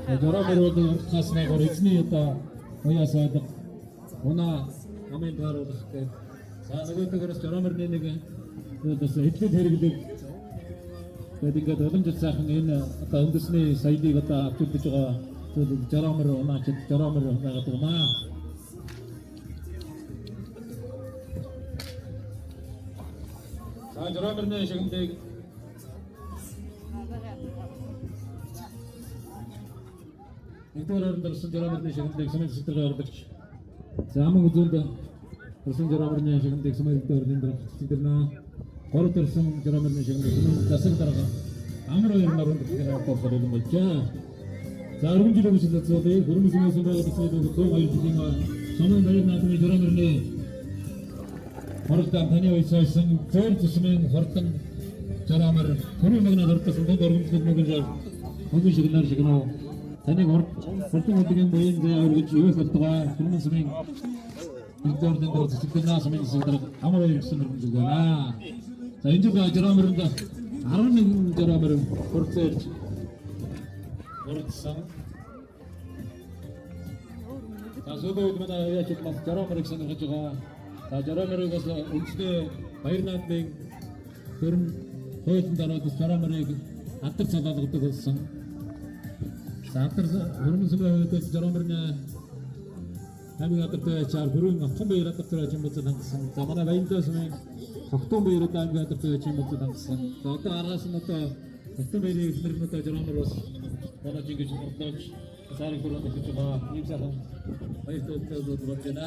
Жороо мөр бол урдхаас нэг эзний одоо уяа сайдаг унаа намын тааруулах гэх. За нөгөөдөгөөс жороо мөрний нэг бас хэдлэл хэрэглэг. Тэгээд ингээд уламжлал сайхан энэ одоо үндэсний соёлыг одоо авч үлдэж байгаа зүйл жороо мөр унаачд жороо мөр байгаад байгаа маа. За жороо мөрний шагналыг нэгдүгээр оронд орсон жороо мөрний шагналыг сумын засаг ордогч. За аман үзүүнд орсон жороо мөрний шагналыг сумын нэгдүгээр орны дарга цэцэрлэнэ. Гуравд орсон жороо мөрний шагналыг сумын засаг дарга амар хоёр оронд орсон болон болжээ. За өргөн жилийн хүсэл зүйлийг хөрөнгө сумын байгууллагын 102 жилийн сумын баяр наадмын жороо мөрний хуралдаан таны уйсаасан зөөр тусмын хурдан жораомор төрийн магнаад ордсон тэнд өргөмжлөл мөгөн жор мөгөн шигнэр шигнөө таныг хурдан хөдөлгөөний буян зай өргөж ивэх болтугай хөрөнгө сумын нэгдүгээр ордын дараа цэцэрлэгнаа сумын засаг дарга амар баяр гэсэн өргөмжлөл байна. За энэ жил жораоморонд 11 жораомор хурцлж хурдсан. За сүүлийн үед манай яачид бас жораоморыг сонирхож байгаа. За жораоморыг бас үндэсний баяр наадмын хөрөн хуулинд ороод бас жораоморыг алдар цолоолгодог болсон. За алдар хөрөн сумын хувьд бас жораоморны аймгийн алдартай ачаар хөрөн Отхон баяр алдартай ачин буцаад хангасан. За манай Баяндаа сумын Тогтун баяр одоо аймгийн алдартай ачин буцаад хангасан. За одоо араас нь одоо Тогтун баярын эхнэр нь одоо жораомор бас болж ингэж хурдлаж сарыг хөрөн өгч байгаа. Ийм сайхан баяр төлөвтэй болж байна.